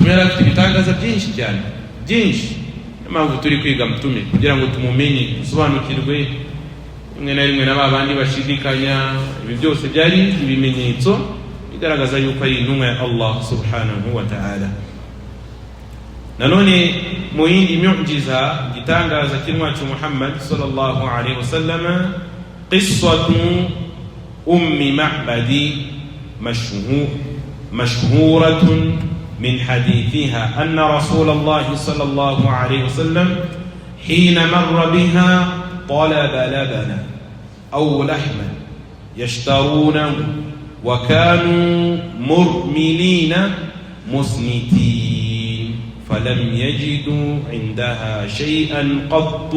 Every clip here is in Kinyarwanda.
Mtume yari afite ibitangaza byinshi cyane, byinshi. Niyo mpamvu turi kwiga Mtume, kugira ngo tumumenye, dusobanukirwe. Rimwe na rimwe na ba bandi bashidikanya, ibi byose byari ibimenyetso bigaragaza yuko ari intumwa ya Allah subhanahu wa ta'ala. Nanone mu yindi mu'jiza, igitangaza cy'inwacu Muhammad sallallahu alaihi wasallam, qissatu Ummi Ma'badi mashhuratun min hadithiha anna رسول الله صلى الله عليه وسلم حين مر بها طلب لبنا أو لحما يشترونه، وكانوا مرملين مسنتين، فلم يجدوا عندها شيئا قط.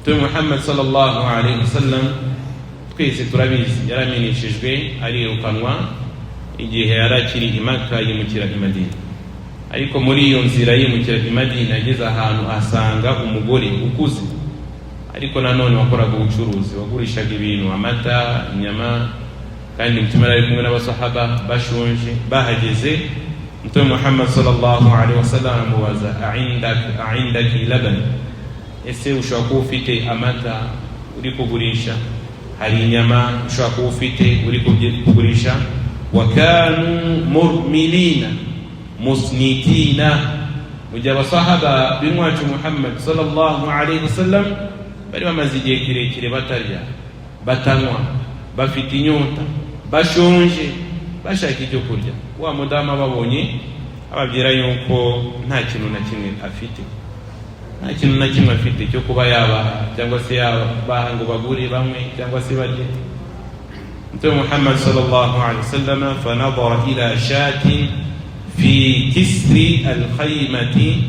Mtume Muhammad sallallahu alaihi wasallam, twese turabizi, yaramenyeshejwe, arirukanwa igihe yari akiri i Maka, yimukira i Madina. Ariko muri iyo nzira yimukira i Madina, ageze ahantu asanga umugore ukuze, ariko nanone wakoraga ubucuruzi, wagurishaga ibintu, amata, inyama. Kandi Mtume yari kumwe n'abasahaba bashonje. Bahageze, Mtume Muhammad sallallahu alaihi wasallam aramubaza: "A'indaki laban?" Ese ushobora kuba ufite amata uri kugurisha? Hari inyama ushobora kuba ufite uri kugurisha? Wa kanu murmilina musnitina, mu gihe abasahaba b'inwacu Muhammad sallallahu alaihi wasallam bari bamaze igihe kirekire batarya, batanywa, bafite inyota, bashonje, bashaka icyo kurya. Wa mudamu ababonye, ababwira yuko nta kintu na kimwe afite, nta kintu na kimwe afite cyo kuba yabaha, cyangwa se yabaha ngo bagure banywe cyangwa se barye. Mtume Muhammad sallallahu alaihi wasallam fanadhara ila shatin fi kisri alkhaymati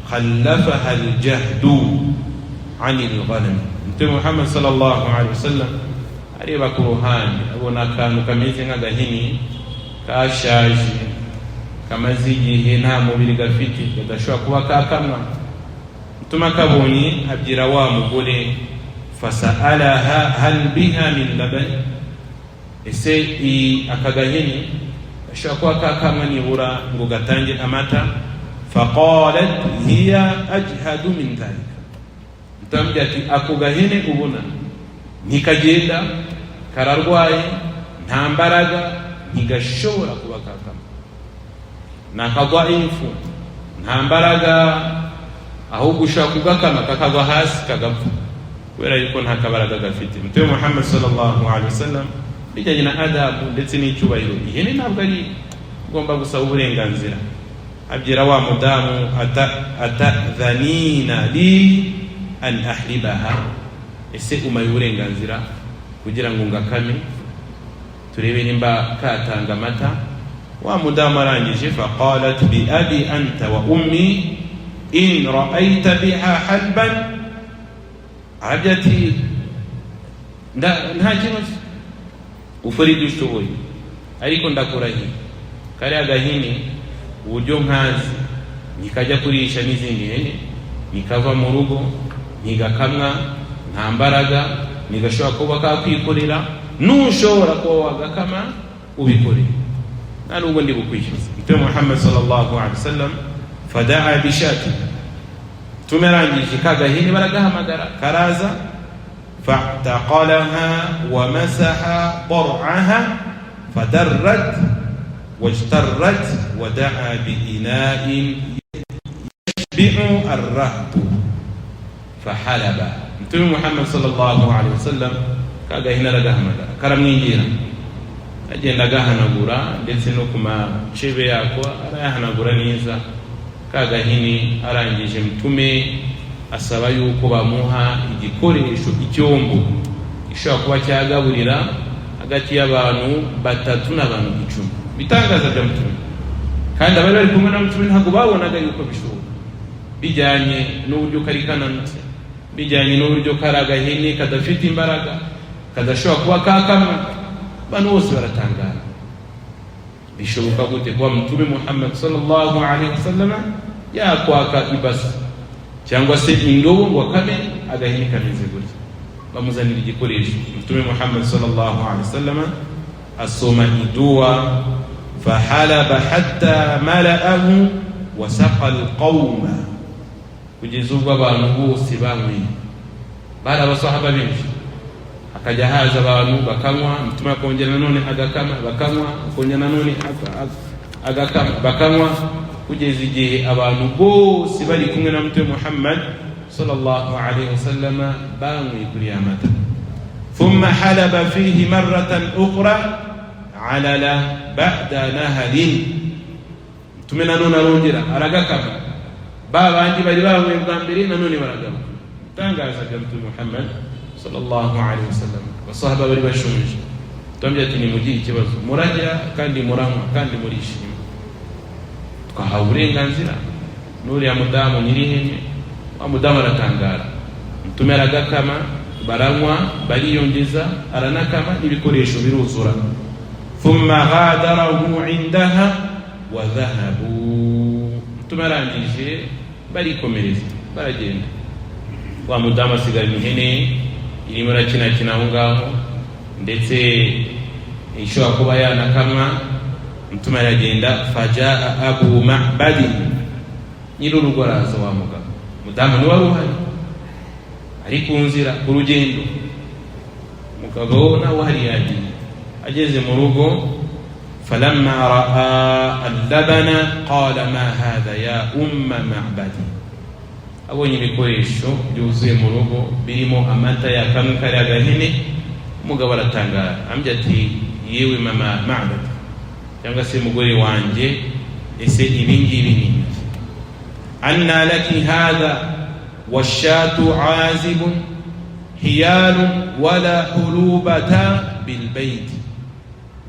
khallafaha aljahdu ani alghanam. Mtume Muhammad sallallahu alaihi wasallam areba ku ruhande, abona akantu kameze nk'agahini kashaje, kamaze igihe, nta mubiri gafite, kadashobora kuba kakamwa. Mtume akabonye, abwira wa mugore: fasa'alaha hal biha min laban, ese aka gahene gashobora kuba kakamwa nibura ngo gatange amata? Faqalat hiya ajhadu min dhalika. Mtume ati: "Ako gahene ubona ntikagenda, kararwaye, nta mbaraga, ntigashobora kuba kakamwa, ni akagwa ifu, nta mbaraga, ahubwo ushobora kugakama kakagwa hasi kagapfa, kubera yuko nta kabaraga gafite." Mtume Muhammad sallallahu alaihi wasallam, bijyanye na adabu ndetse n'icyubahiro, ihene ntabwo ari ugomba gusaba uburenganzira. Abwira wa mudamu: "Atadhanina li an ahlibaha?" Ese umaye uburenganzira kugira ngo ngakame, turebe nimba katanga amata? Wa mudamu arangije: faqalat bi abi anta wa ummi in ra'ayta biha halban. Arabye ati: "Nta kibazo, ukora ibyo ushoboye, ariko ndakurahiye, kariya gahini uburyo nkazi, ntikajya kurisha n'izindi hene, ntikava mu rugo, ntigakamwa, nta mbaraga, ntigashobora kuba kakwikorera. Nushobora kuba wagakama, ubikorere, nta nubwo ndi bukwishyuza." Mtume Muhammad sallallahu alaihi wasallam fadaa bishati. Mtume arangije, ka gahini baragahamagara, karaza. Fa'taqalaha wa masaha dar'aha fadarrat wajtarrat wa daa biina'in yashbi'u arrahtu fahalaba. Mtume Muhammad sallallahu alaihi wasallam ka gahini aragahamagara, karamwingira, agenda agahanagura, ndetse no ku macebe yako arayahanagura neza ka gahini. Arangije, Mtume asaba yuko bamuha igikoresho, icyombo gishobora kuba cyagaburira hagati y'abantu batatu n'abantu 10. Bitangaza bya Mtume. Kandi abari bari kumwe na Mtume ntabwo babonaga yuko bishoboka, bijyanye n'uburyo kari kananutse, bijyanye n'uburyo kari agahene kadafite imbaraga, kadashobora kuba kakamwa. Abantu bose baratangara: bishoboka gute kuba Mtume Muhammad sallallahu alaihi wasallam yakwaka ibasi cyangwa se indobo ngo akame agahene kameze gutya? Bamuzanira igikoresho. Mtume Muhammad sallallahu alaihi wasallam asoma iduwa. Fahalaba hatta mala'ahu wasaqa alqawma, kugeza ubwo abantu bose banyweye. Bari abasahaba benshi, hakajya haza abantu bakanywa, Mtume akongera nanone agakama, bakanywa, akongera nanone agakama, bakanywa, kugeza igihe abantu bose bari kumwe na Mtume Muhammad sallallahu alaihi wasallama banyweye kuri ya mata. Thumma halaba fihi marratan ukhra alala ba'da naharin, Mtume nanone arongera aragakama, ba bandi bari banyweye bwa mbere nanone baragaruka. Itangazaga Mtume Muhammad sallallahu alaihi wasallam, abasahaba bari bashonje. Tubambye ati: "Nimugire ikibazo, murarya kandi muranywa kandi murishima, twahawe uburenganzira n'uriya mudamu nyir'ihene." Wa mudamu aratangara. Mtume aragakama, baranywa, bariyongeza, aranakama, n'ibikoresho biruzura. Thumma ghadarahu indaha wa dhahabu, Mtume arangije barikomereza, baragenda. Wa mudamu asigara ihene irimo irakinakina aho ngaho, ndetse ishobora kuba yanakamwa. Mtume aragenda. Fajaa Abu Ma'badi, nyir'urugo araza. Wa mugabo, mudamu niwe wari uhari, ari ku nzira, ku rugendo. Umugabo nawe uhari yagiye. Ageze mu rugo, falamma raa allabana qala: ma hadha ya umma Ma'badi? Abonye ibikoresho byuzuye mu rugo birimo amata yakamwe kariya gahene, umugabo aratangara, ambye ati: "Yewe mama Ma'badi, cyangwa se mugore wanjye, ese ibi ngibi ni ibiki? Anna laki hadha washatu azibun hiyalun wala hulubata bilbayt?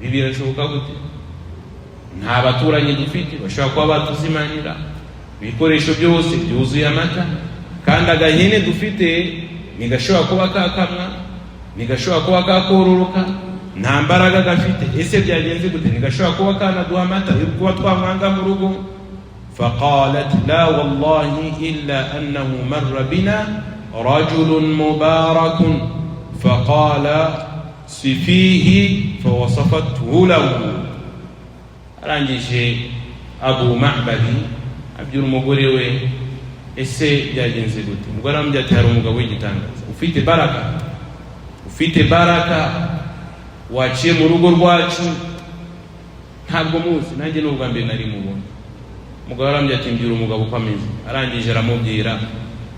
Ibi birashoboka gute? Nta baturanyi dufite bashobora kuba batuzimanira, ibikoresho byose byuzuye amata, kandi agahene dufite ntigashobora kuba kakamwa, ntigashobora kuba kakororoka, nta mbaraga gafite. Ese byagenze gute? Ntigashobora kuba kanaduha amata yo kuba twamwanga mu rugo." فقالت: لا والله، إلا أنه مر بنا رجل مبارك فقال صفيه، فوصفته له. Arangije Abu Ma'badi abwira umugore we: "Ese byagenze gute?" Umugore aramubwira ati: "Hari umugabo w'igitangaza ufite baraka, ufite baraka, waciye mu rugo rwacu. Ntabwo muzi, nanjye ni ubwa mbere nari mubona." Umugabo arambwira ati: "Mbwira umugabo uko ameze." Arangije aramubwira,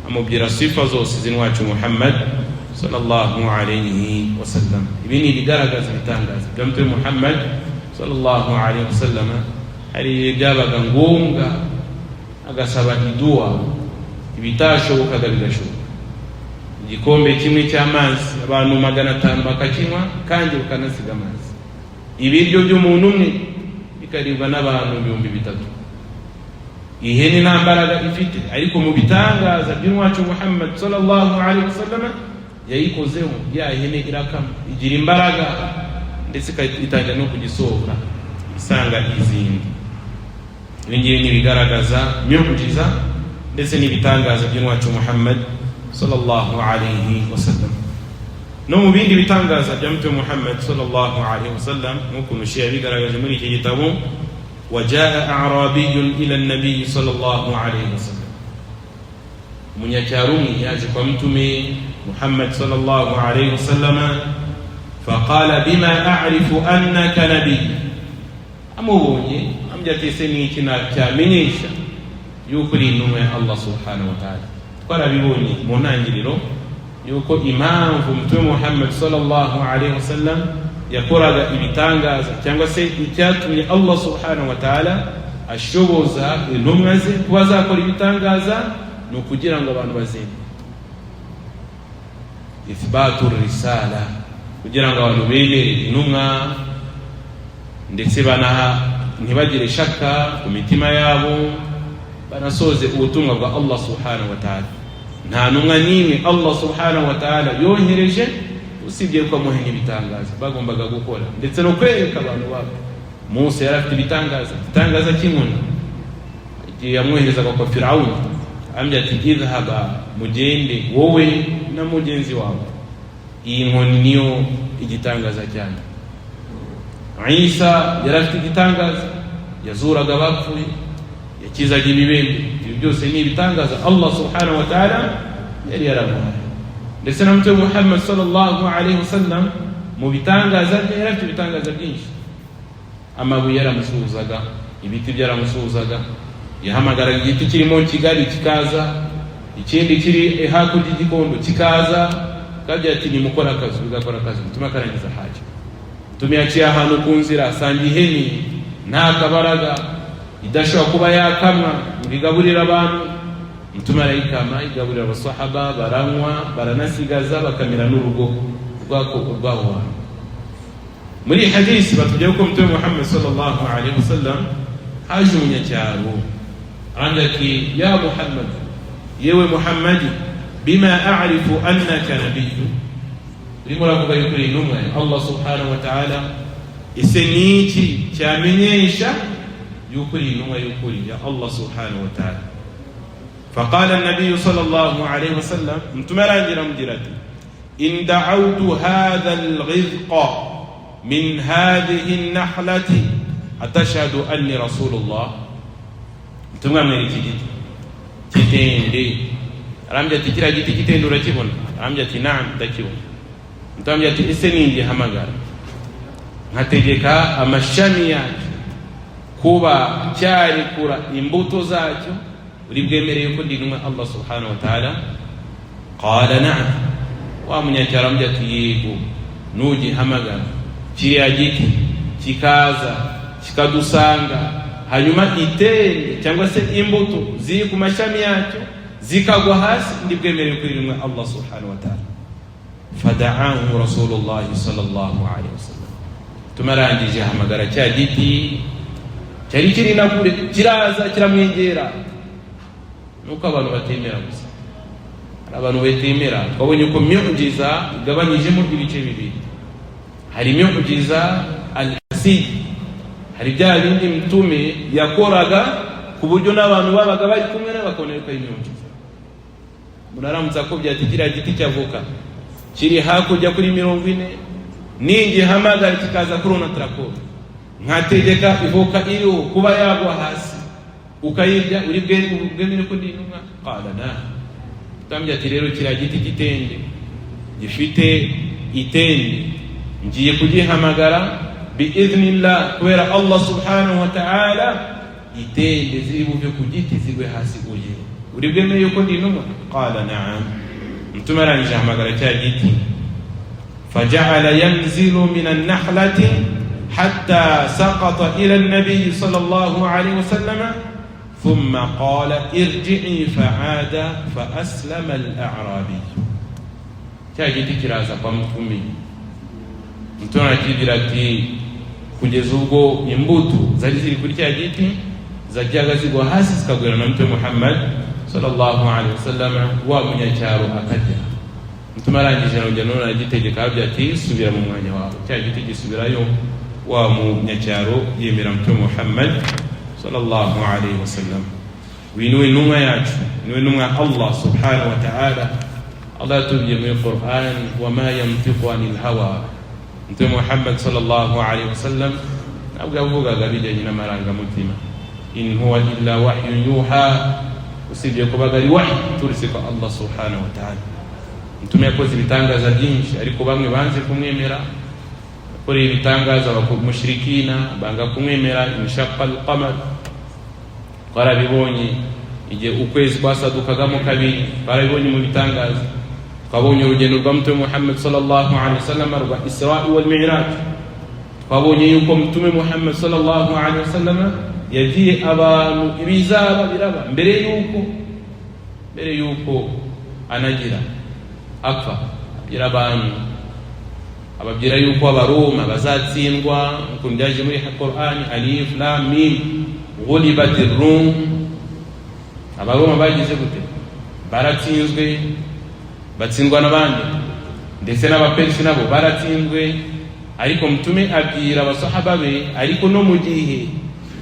amubwira sifa zose z'inwacu Muhammad sallallahu alayhi wasallam. Ibi ni ibigaragaza ibitangaza bya Mtume Muhammad sallallahu alayhi wasallam. Hari ibihe byabaga ngombwa agasaba iduwa, ibitashobokaga bigashoboka. Igikombe kimwe cy'amazi abantu 500 bakakinywa kandi bakanasiga amazi. Ibiryo by'umuntu umwe bikaribwa n'abantu 3000. Ihene nta mbaraga ifite, ariko mu bitangaza by'umwacu Muhammad sallallahu alaihi wasallam, yayikozeho, ya hene irakama, igira imbaraga, ndetse itangira no kugisohoka isanga izindi. Ibi ngibi ni ibigaragaza mu'jiza ndetse n'ibitangaza by'umwacu Muhammad sallallahu alaihi wasallam. No mu bindi bitangaza bya Mtume Muhammad sallallahu alaihi wasallam, nk'uko Mushiya yabigaragaje muri iki gitabo: وجاء أعرابي إلى النبي صلى الله عليه وسلم، umunyacyaro umwe yaje kwa Mtume Muhammad sallallahu alaihi wasallam. فقال: بما أعرف أنك نبي؟ Amubonye ambye ati: "Ese ni iki cyamenyesha yuko uri intumwa ya Allah subhanahu wa ta'ala?" Twarabibonye mu ntangiriro yuko impamvu Mtume Muhammad sallallahu alaihi wasallam yakoraga ibitangaza, cyangwa se icyatumye Allah subhanahu wa ta'ala ashoboza intumwa ze kuba zakora ibitangaza, ni ukugira ngo abantu bazemere, ithbatu risala, kugira ngo abantu bemere intumwa, ndetse banaha ntibagire shaka ku mitima yabo, banasoze ubutumwa bwa Allah subhanahu wa ta'ala. Nta ntumwa n'imwe Allah subhanahu wa ta'ala yohereje usibye ko amuha n'ibitangaza bagombaga gukora, ndetse no kwereka abantu babo. Musa yari afite ibitangaza, igitangaza cy'inkoni. Igihe yamwoherezaga kwa Firawuni, ambye ati: "Idhhaba, mugende wowe na mugenzi wawe, iyi nkoni niyo igitangaza cyane." Isa yari afite igitangaza, yazuraga abapfuye, yakizaga ibibembe. Ibi byose ni ibitangaza Allah subhanahu wa ta'ala yari yaramuhaye. Ndetse na Mtume Muhammad sallallahu alaihi wasallam mu bitangaza bye, yari afite ibitangaza byinshi. Amabuye yaramusuhuzaga, ibiti byaramusuhuzaga, yahamagaraga igiti kirimo Kigali kikaza, ikindi kiri hakurya y'igikondo kikaza, kabya ati nimukora akazi, bigakora akazi. Mtume akarangiza haja. Mtume yaciye ahantu ku nzira, asanga ihene nta kabaraga, idashobora kuba yakamwa ngo igaburire abantu. Mtume arayikama, igaburira abasahaba, baranywa, baranasigaza, bakamira n'urugo rw'aho hantu. Muri hadisi batubwira ko Mtume Muhammad sallallahu alaihi wasallam haje umunyacyaro, arambwira ati: "Ya Muhammad, yewe Muhammadi, bima a'rifu annaka nabiyyu?" Urimo uravuga yuko uri intumwa ya Allah subhanahu wa ta'ala, ese ni iki cyamenyesha yuko uri intumwa y'ukuri ya Allah subhanahu wa ta'ala? فقال النبي صلى الله عليه وسلم، mtume arangira amugira ati: "إن دعوت هذا الغذق من هذه النخلة أتشهد أني رسول الله؟" Mtume amwereka igiti kitende, arambwira ati: "Kiriya giti kitende urakibona?" Arambwira ati: "Naam, ndakibona." Mtume arambwira ati: "Ese ningihamagara nkategeka amashami yacyo kuba cyarekura imbuto zacyo, uri bwemere yuko ndi intumwa Allah subhanahu wa ta'ala?" قال نعم. Wa munyacyaro aramubwira ati: "Yego, nugihamagara kiriya giti kikaza kikadusanga, hanyuma itende cyangwa se imbuto ziri ku mashami yacyo zikagwa hasi, ndi bwemere yuko uri intumwa Allah subhanahu wa ta'ala." فدعاه رسول الله صلى الله عليه وسلم. Tumarangije ahamagara cya giti cyari kiri na kure, kiraza kiramwegera. Nuko abantu batemera gusa, hari abantu batemera. Twabonye ko myujiza igabanyijemo ibice bibiri. Hari myujiza al-hasi, hari bya bindi Mtume yakoraga ku buryo n'abantu babaga bari kumwe nawe bakabona yuko ari myujiza. Umuntu aramutse akubwiye ati: "Kiriya giti cy'avoka kiri hakurya kuri 40, ningihamagara kikaza kuri Onatracom, nkategeka ivoka iriho kuba yagwa hasi ukayirya, uri bwemere ko ndi intumwa?" قال نعم. Utambye ati: "Rero kiriya giti gitende gifite itende, ngiye kugihamagara بإذن الله, kubera Allah subhanahu wa ta'ala, itende ziri buve ku giti zigwe hasi urye, uri bwemere yuko ndi intumwa?" قال نعم. Mtume arangije ahamagara cya giti. فجعل ينزل من النخلة حتى سقط إلى النبي صلى الله عليه وسلم، ثم قال: ارجعي. فعاد فأسلم الأعرابي. Cya giti kiraza kwa Mtume. Mtume arakibwira ati, kugeza ubwo imbuto zari ziri kuri cya giti zajyaga zigwa hasi zikagwira na Mtume Muhammad sallallahu alaihi wasallam, wa munyacyaro akarya. Mtume arangije arongera none aragitegeka, arabwira ati: "Subira mu mwanya wawe." Cya giti gisubirayo, wa munyacyaro yemera Mtume Muhammad sallallahu alaihi wasallam. Uyu niwe ntumwa yacu, niwe ntumwa Allah subhanahu wa ta'ala. Allah yatubwiye muri Quran: وما ينطق عن الهوى. Mtume Muhammad sallallahu alaihi wasallam ntabwo yavugaga bijyanye n'amarangamutima. إن هو إلا وحي يوحى, usibye kubaga ari wahi turutse kwa Allah subhanahu wa ta'ala. Mtume yakoze ibitangaza byinshi, ariko bamwe banze kumwemera. Yakoreye ibitangaza mushirikina banga kumwemera. انشق القمر, twarabibonye igihe ukwezi kwasadukagamo kabiri, twarabibonye mu bitangaza. Twabonye urugendo rwa Mtume Muhammad sallallahu alaihi wasallam rwa Isra wal Mi'raj. Twabonye yuko Mtume Muhammad sallallahu alaihi wasallam yagiye abantu ibizaba biraba mbere yuko anagira apfa, abwira abantu, ababwira yuko Abaroma bazatsindwa, ukuntu byaje muri Qur'an: ألف لام ميم غلبت الروم. Abaroma bagize gute? Baratsinzwe, batsindwa n'abandi, ndetse n'Abaperisi nabo baratsinzwe. Ariko Mtume abwira abasahaba be, ariko no mu gihe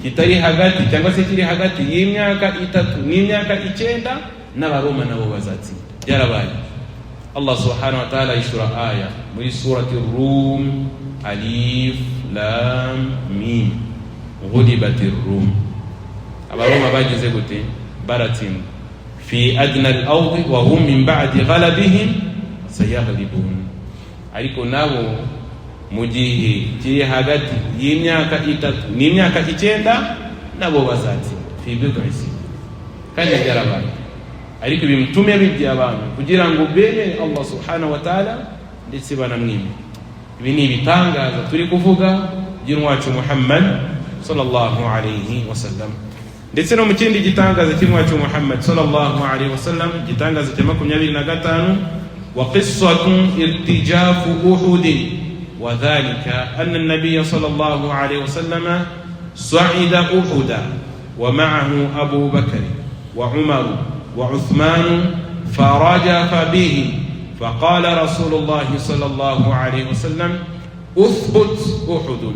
kitari hagati cyangwa se kiri hagati y'imyaka 3 n'imyaka 9, n'Abaroma nabo bazatsinda. Byarabaye. Allah subhanahu wa ta'ala ishura aya muri surati Rum: ألف Lam Mim Ghulibati Rum. Abaroma bagize gute? Baratsindwa. Fi adna al-ardi wa hum min ba'di ghalabihim sayaghlibun. Ariko nabo mu gihe kiri hagati y'imyaka 3 n'imyaka 9 nabo bazatsinda fi bid'i sinin. Kandi byarabaye. Ariko ibi Mtume yabibwiye abantu kugira ngo bemere Allah subhanahu wa ta'ala ndetse banamwemere. Ibi ni ibitangaza turi kuvuga by'inwacu Muhammad sallallahu alayhi wasallam. Ndetse no mu kindi gitangaza cy'inwacu Muhammad sallallahu alayhi wasallam, igitangaza cya 25, wa qissatu irtijafu Uhud, wa dhalika anna an-nabiy sallallahu alayhi wasallam sa'ida Uhuda wa ma'ahu Abu Bakr wa Umar wa Uthman farajafa bihi فقال رسول الله صلى الله عليه وسلم اثبت أحد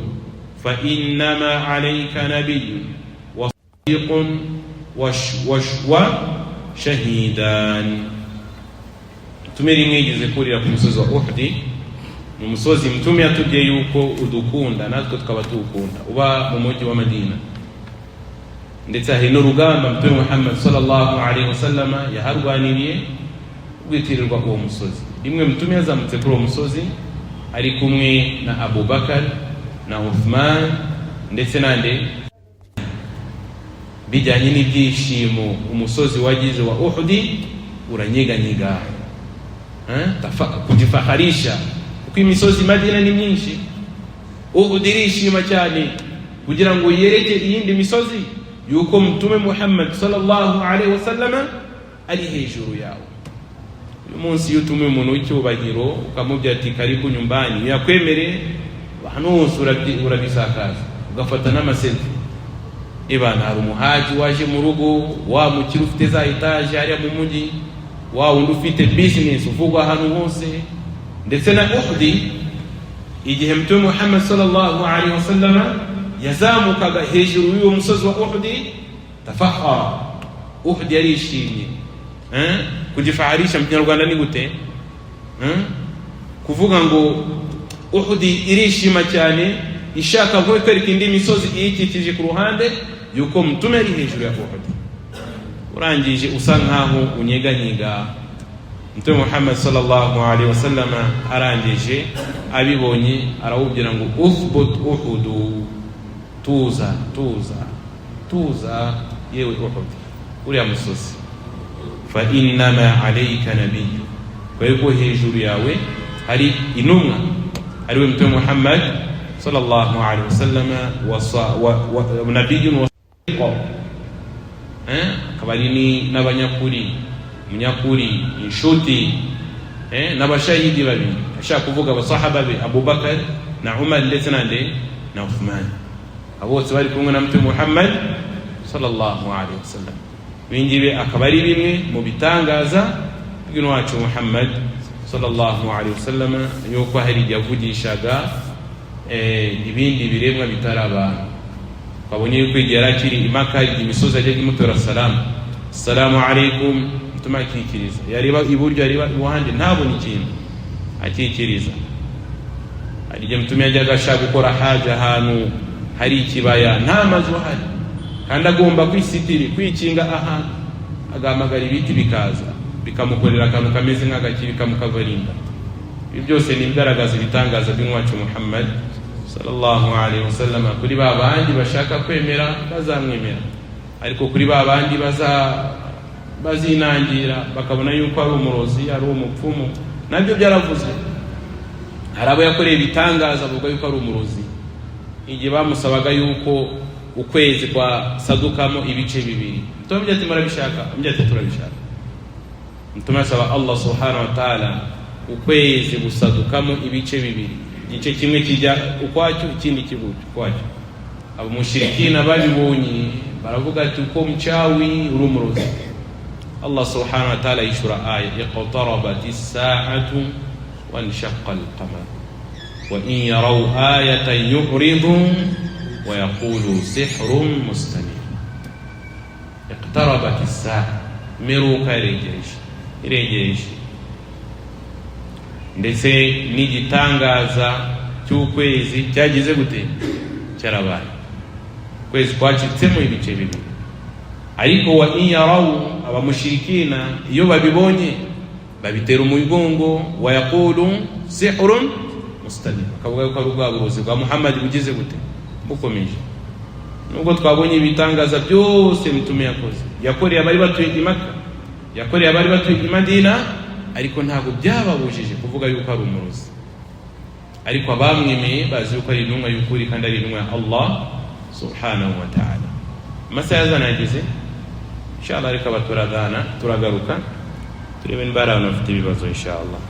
فإنما عليك نبي وصديق وشهيدان. Mtume rimwe yigeze kurira ku musozi wa Uhud, ni umusozi Mtume yatubwiye yuko udukunda natwe tukaba tuwukunda, uba mu mujyi wa Madina. Ndetse hari n'urugamba Mtume Muhammad sallallahu alaihi wasallama yaharwaniriye rwitirirwa uwo musozi. Rimwe Mtume yazamutse kuri uwo musozi ari kumwe na Abu Bakar na Uthman ndetse nande, bijyanye n'ibyishimo umusozi wagize wa Uhudi uranyeganyega, kujifaharisha, kuko imisozi Madina ni myinshi. Uhud irishima cyane kugira ngo yereke iyindi misozi yuko Mtume Muhammad sallallahu alaihi wasallama ari hejuru yawe. Uyu munsi iyo utumiye umuntu w'icyubahiro ukamubwira ati karibu nyumbani, yakwemereye ahantu hose urabisakaza, ugafata n'amaselfie. Ebana hari umuhaji waje mu rugo, wa mukire ufite za etaje hariya mu mujyi, wa wundi ufite business uvugwa ahantu hose. Ndetse na Uhudi, igihe Mtume Muhammad sallallahu alaihi wasallama yazamukaga hejuru y'uwo musozi wa Uhudi, tafahara, Uhudi yarishimye. Kujifaharisha mu Kinyarwanda ni gute? Kuvuga ngo Uhudi irishima cyane, ishaka nko kwereka indi misozi iyikikije ku ruhande yuko Mtume ari hejuru ya Uhudi. Urangije usa nkaho unyeganyega. Mtume Muhammad sallallahu alaihi wasallama arangije abibonye arawubwira ngo uthbut Uhudu, tuza tuza tuza yewe Uhud, uriya musozi, fa innama alayka nabiyyu, kwa yuko hejuru yawe hari intumwa ariwe Mtume Muhammad sallallahu alaihi wasallama, wa nabiyyun wa akaba ari n'abanyakuri, umunyakuri, inshuti, n'abashahidi babiri, ashaka kuvuga abasahaba be Abubakar na Umar ndetse nande na Uthman. Abo bose bari kumwe na Mtume Muhammad sallallahu alaihi wasallam. Ibingibi akaba ari bimwe mu bitangaza bw'inwacu Muhammad sallallahu alaihi wasallam, yuko hari igihe yavugishaga ibindi biremwa bitari abantu. Twabonye yuko igihe yari akiri i Maka, igihe imisozi yajyaga imutora salamu, assalamu alaikum, Mtume akikiriza, yareba iburyo, yareba iruhande ntabone ikintu, akikiriza. Hari igihe Mtume yajyaga ashaka gukora haja ahantu hari ikibaya, nta mazu ahari, kandi agomba kwisitiri, kwikinga ahantu, agahamagara ibiti bikaza bikamukorera akantu kameze nk'agakiri kamukavarinda. Ibi byose ni ibigaragaza ibitangaza by'umwacu Muhammad sallallahu alaihi wasallam. Kuri ba bandi bashaka kwemera bazamwemera, ariko kuri ba bandi bazinangira bakabona yuko ari umurozi, ari umupfumu, nabyo byaravuzwe. Hari abo yakoreye ibitangaza bavuga yuko ari umurozi, igihe bamusabaga yuko ukwezi kwa sadukamo ibice bibiri. Mtume ati murabishaka? Mtume ati turabishaka. Mtume asaba Allah subhanahu wa ta'ala ukwezi gusadukamo ibice bibiri, igice kimwe kijya ukwacyo, ikindi kijya ukwacyo. Abo mushirikina babibonye baravuga ati uko mchawi, uri umurozi. Allah subhanahu wa ta'ala yishura aya iqtarabat as-sa'atu wanshaqa al-qamar wa in yaraw ayatan yu'ridu wa yaqulu sihrun mustamir. Iqtarabat as-sa'a, imperuka iregereje, iregereje. Ndetse n'igitangaza Cy'ukwezi cyagize gute? Cyarabaye. Ukwezi kwacitsemo ibice bibiri. Ariko wa in yarawu, abamushirikina iyo babibonye babitera umugongo, wa yaqulu sihrun mustamir, bakavuga yuko ari ubwa burozi bwa Muhammad bugize gute? Bukomeje. Nubwo twabonye ibitangaza byose Mtume yakoze, yakoreye abari batuye i Maka, yakoreye abari batuye i Madina, ariko ntabwo byababujije kuvuga yuko ari umurozi. Ariko abamwemeye bazi yuko ari intumwa y'ukuri kandi ari intumwa ya Allah subhanahu wa ta'ala. Amasaha yazanageze, inshallah. Reka baturagana, turagaruka turebe niba hari abantu bafite ibibazo, inshallah.